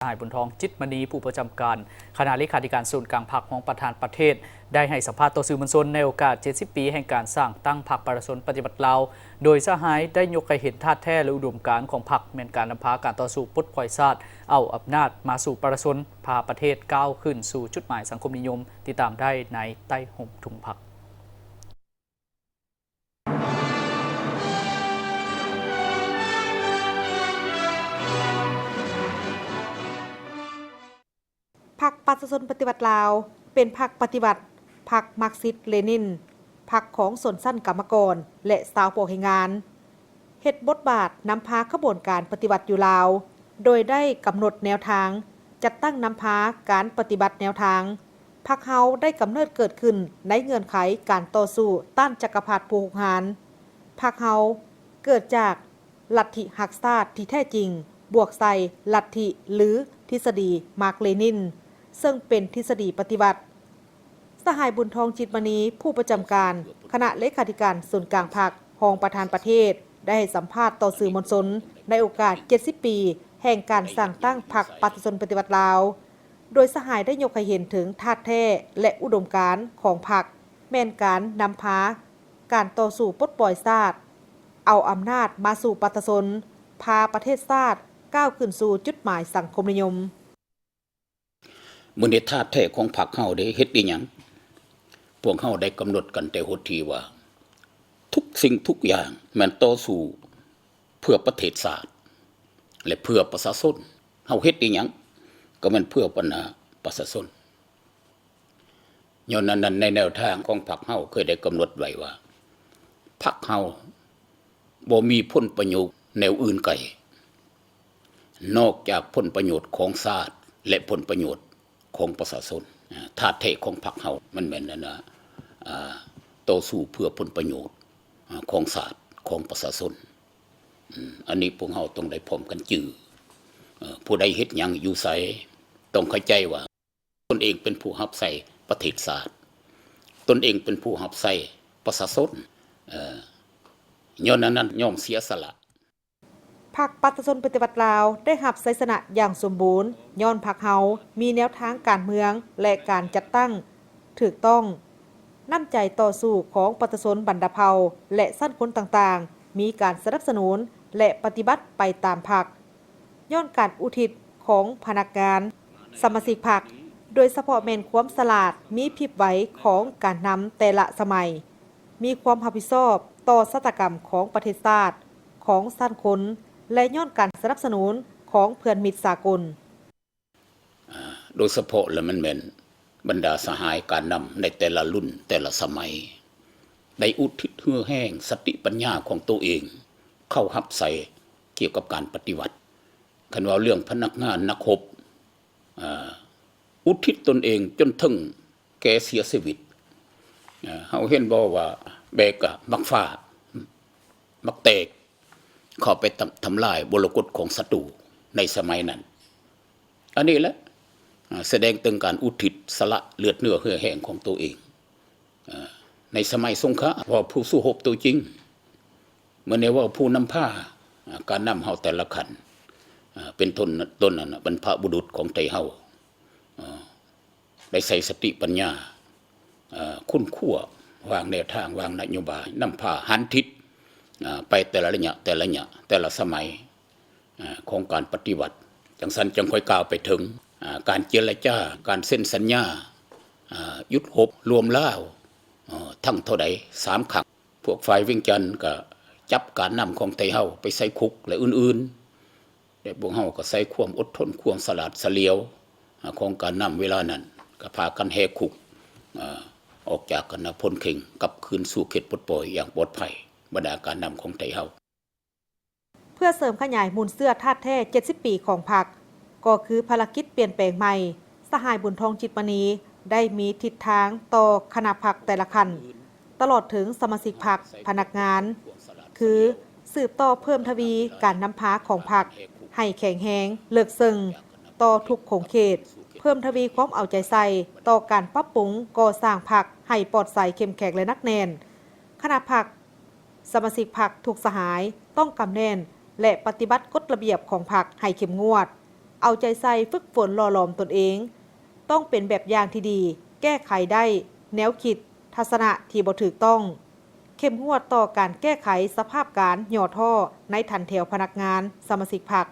ສະຫາຍ ບຸນທອງ ຈິດມະນີ ຜູ້ປະຈຳການຄະນະເລຂາທິການສູນກາງພັກ ຮອງປະທານປະເທດ ໄດ້ໃຫ້ສຳພາດຕໍ່ສື່ມວນຊົນໃນໂອກາດເຈັດສິບປີແຫ່ງການສ້າງຕັ້ງພັກປະຊາຊົນປະຕິວັດລາວ, ໂດຍສະຫາຍໄດ້ຍົກໃຫ້ເຫັນທາດແທ້ ແລະ ອຸດົມການຂອງພັກແມ່ນການນຳພາການຕໍ່ສູ້ປົດປ່ອຍຊາດ, ເອົາອຳນາດມາສູ່ປະຊາຊົນ, ພາປະເທດກ້າວຂຶ້ນສູ່ຈຸດໝາຍສັງຄົມນິຍົມ. ຕິດຕາມໄດ້ໃນໃຕ້ຮົ່ມທຸງພັກ. ພັກປະຊາຊົນປະຕິວັດລາວ ເປັນພັກປະຕິວັດ, ພັກມາກຊິດເລນິນ, ພັກຂອງຊົນຊັ້ນກຳມະກອນ ແລະ ຊາວປອກແຮງງານ, ເຮັດບົດບາດນຳພາຂະບວນການປະຕິວັດຢູ່ລາວ, ໂດຍໄດ້ກຳນົດແນວທາງ, ຈັດຕັ້ງນຳພາການປະຕິບັດແນວທາງ. ພັກເຮົາໄດ້ກຳເນີດເກີດຂຶ້ນໃນເງື່ອນໄຂການຕໍ່ສູ້ຕ້ານຈັກກະພັດຜູ້ຮຸກຮານ. ພັກເຮົາເກີດຈາກລັດທິຮັກຊາດທີ່ແທ້ຈິງ ບວກໃສ່ລັດທິ ຫຼື ທິດສະດີມາກເລນິນ, ເຊິ່ງເປັນທິດສະດີປະຕິວັດ. ສະຫາຍ ບຸນທອງ ຈິດມະນີ ຜູ້ປະຈຳການຄະນະເລຂາທິການສູນກາງພັກ ຮອງປະທານປະເທດ ໄດ້ໃຫ້ສຳພາດຕໍ່ສື່ມວນຊົນໃນໂອກາດເຈັດສິບປີແຫ່ງການສ້າງຕັ້ງພັກປະຊາຊົນປະຕິວັດລາວ, ໂດຍສະຫາຍໄດ້ຍົກໃຫ້ເຫັນເຖິງທາດແທ້ ແລະ ອຸດົມການຂອງພັກ ແມ່ນການນຳພາການຕໍ່ສູ້ປົດປ່ອຍຊາດ, ເອົາອຳນາດມາສູ່ປະຊາຊົນ, ພາປະເທດຊາດກ້າວຂຶ້ນສູ່ຈຸດໝາຍສັງຄົມນິຍົມ. ມື້ນີ້ທາດແທ້ຂອງພັກເຮົາເດ້ເຮັດອີ່ຫຍັງ? ພວກເຮົາໄດ້ກຳນົດກັນແຕ່ຫົດທີວ່າ ທຸກສິ່ງທຸກຢ່າງແມ່ນຕໍ່ສູ້ເພື່ອປະເທດຊາດ ແລະ ເພື່ອປະຊາຊົນ. ເຮົາເຮັດອີ່ຫຍັງກໍແມ່ນເພື່ອບັນດາປະຊາຊົນ. ຍ້ອນນັ້ນ ໃນແນວທາງຂອງພັກເຮົາເຄີຍໄດ້ກຳນົດໄວ້ວ່າ ພັກເຮົາບໍ່ມີຜົນປະໂຫຍດແນວອື່ນໄກ ນອກຈາກຜົນປະໂຫຍດຂອງຊາດ ແລະ ຜົນປະໂຫຍດຂອງປະຊາຊົນ. ອາ ທາດແທ້ຂອງພັກເຮົາມັນແມ່ນອັນນ່າ ອາ ຕໍ່ສູ້ເພື່ອຜົນປະໂຫຍດ ອາ ຂອງຊາດ ຂອງປະຊາຊົນ. ອາ ອັນນີ້ພວກເຮົາຕ້ອງໄດ້ພ້ອມກັນຈື່. ເອີ ຜູ້ໃດເຮັດຫຍັງຢູ່ໃສ ຕ້ອງເຂົ້າໃຈວ່າ ຕົນເອງເປັນຜູ້ຮັບໃຊ້ປະເທດຊາດ, ຕົນເອງເປັນຜູ້ຮັບໃຊ້ປະຊາຊົນ. ເອີ ຍ້ອນອັນນັ້ນ ຍອມເສຍສະຫຼະ. ພັກປະຊາຊົນປະຕິວັດລາວໄດ້ຮັບໄຊຊະນະຢ່າງສົມບູນ ຍ້ອນພັກເຮົາມີແນວທາງການເມືອງ ແລະ ການຈັດຕັ້ງຖືກຕ້ອງ. ນ້ຳໃຈຕໍ່ສູ້ຂອງປະຊາຊົນບັນດາເຜົ່າ ແລະ ຊັ້ນຄົນຕ່າງໆ ມີການສະໜັບສະໜູນ ແລະ ປະຕິບັດໄປຕາມພັກ. ຍ້ອນການອຸທິດຂອງພະນັກງານ, ສະມາຊິກພັກ, ໂດຍສະເພາະແມ່ນຄວາມສະຫຼາດ, ມີພິບໄວຂອງການນຳແຕ່ລະສະໄໝ, ມີຄວາມຮັບຜິດຊອບຕໍ່ຊະຕາກຳຂອງປະເທດຊາດ, ຂອງຊັ້ນຄົນ ແລະ ຍ້ອນການສະໜັບສະໜູນຂອງເພື່ອນມິດສາກົນ. ອາ ໂດຍສະເພາະແລ້ວມັນແມ່ນບັນດາສະຫາຍການນຳໃນແຕ່ລະລຸ້ນແຕ່ລະສະໄໝ ໄດ້ອຸທິດເຫື່ອແຮງສະຕິປັນຍາຂອງໂຕເອງເຂົ້າຮັບໃຊ້ກ່ຽວກັບການປະຕິວັດ. ຄັນເວົ້າເລື່ອງພະນັກງານນັກຮົບ ອາ ອຸທິດຕົນເອງຈົນເຖິງແກ່ເສຍຊີວິດ. ອາ ເຮົາເຫັນບໍ່ວ່າແບກໝາກຟ້າ ໝາກແຕກ ເຂົ້າໄປທຳ ທຳລາຍບົວລະກົດຂອງສັດຕູໃນສະໄໝນັ້ນ. ອັນນີ້ແຫຼະ ອາ ສະແດງເຖິງການອຸທິດສະຫຼະເລືອດເນື້ອເຫື່ອແຮງຂອງໂຕເອງ ອາ ໃນສະໄໝສົງຄາມ ເວົ້າຜູ້ສູ້ຮົບໂຕຈິງ. ມື້ນີ້ເວົ້າຜູ້ນຳພາ ອາ ການນຳເຮົາແຕ່ລະຂັ້ນ ອາ ເປັນຕົ້ນ ຕົ້ນອັນນ່າ ບັນພະບຸລຸດຂອງໄທເຮົາ ອາ ໄດ້ໃຊ້ສະຕິປັນຍາ ເອີ ຄົ້ນຄວ້າ ວາງແນວທາງ ວາງນະໂຍບາຍ ນຳພາຫັນທິດ ເອີ ໄປແຕ່ລະໄລຍະ ແຕ່ລະໄລຍະ ແຕ່ລະສະໄໝ ເອີ ຂອງການປະຕິວັດ. ຈັ່ງຊັ້ນຈັ່ງຄ່ອຍກ່າວໄປເຖິງ ເອີ ການເຈລະຈາ ການເຊັນສັນຍາ ເອີ ຢຸດຮົບລວມລາວ ເອີ ທັງເທົ່າໃດ ສາມຄັ້ງ. ພວກຝ່າຍວຽງຈັນກໍຈັບການນຳຂອງໄທເຮົາໄປໃສ່ຄຸກ ແລະ ອື່ນໆ. ແລະ ພວກເຮົາກໍໃຊ້ຄວາມອົດທົນ ຄວາມສະຫຼາດສະຫຼຽວ ອາ ຂອງການນຳເວລານັ້ນ ກໍພາກັນແຫກຄຸກ ອາ ອອກຈາກກັນນະພົນເຄັ່ງ ກັບຄືນສູ່ເຂດປົດປ່ອຍຢ່າງປອດໄພ ບັນດາການນຳຂອງໄທເຮົາ. ເພື່ອເສີມຂະຫຍາຍມູນເຊື້ອທາດແທ້ເຈັດສິບປີຂອງພັກ ກໍຄືພາລະກິດປ່ຽນແປງໃໝ່. ສະຫາຍ ບຸນທອງ ຈິດມະນີ ໄດ້ມີທິດທາງຕໍ່ຄະນະພັກແຕ່ລະຂັ້ນ ຕະຫຼອດເຖິງສະມາຊິກພັກ, ພະນັກງານ ຄືສືບຕໍ່ເພີ່ມທະວີການນຳພາຂອງພັກໃຫ້ແຂງແຮງ, ເລິກເຊິ່ງຕໍ່ທຸກຂົງເຂດ, ເພີ່ມທະວີຄວາມເອົາໃຈໃສ່ຕໍ່ການປັບປຸງກໍ່ສ້າງພັກໃຫ້ປອດໃສ, ເຂັ້ມແຂງ ແລະ ໜັກແໜ້ນ. ຄະນະພັກ, ສະມາຊິກພັກທຸກສະຫາຍຕ້ອງກຳແໜ້ນ ແລະ ປະຕິບັດກົດລະບຽບຂອງພັກໃຫ້ເຂັ້ມງວດ. ເອົາໃຈໃສ່ຝຶກຝົນຫຼໍ່ຫຼອມຕົນເອງ, ຕ້ອງເປັນແບບຢ່າງທີ່ດີ, ແກ້ໄຂໄດ້ແນວຄິດ, ທັດສະນະທີ່ບໍ່ຖືກຕ້ອງ, ເຂັ້ມງວດຕໍ່ການແກ້ໄຂສະພາບການຫຍໍ້ທໍ້ໃນຖັນແຖວພະນັກງານ, ສະມາຊິກພັກ.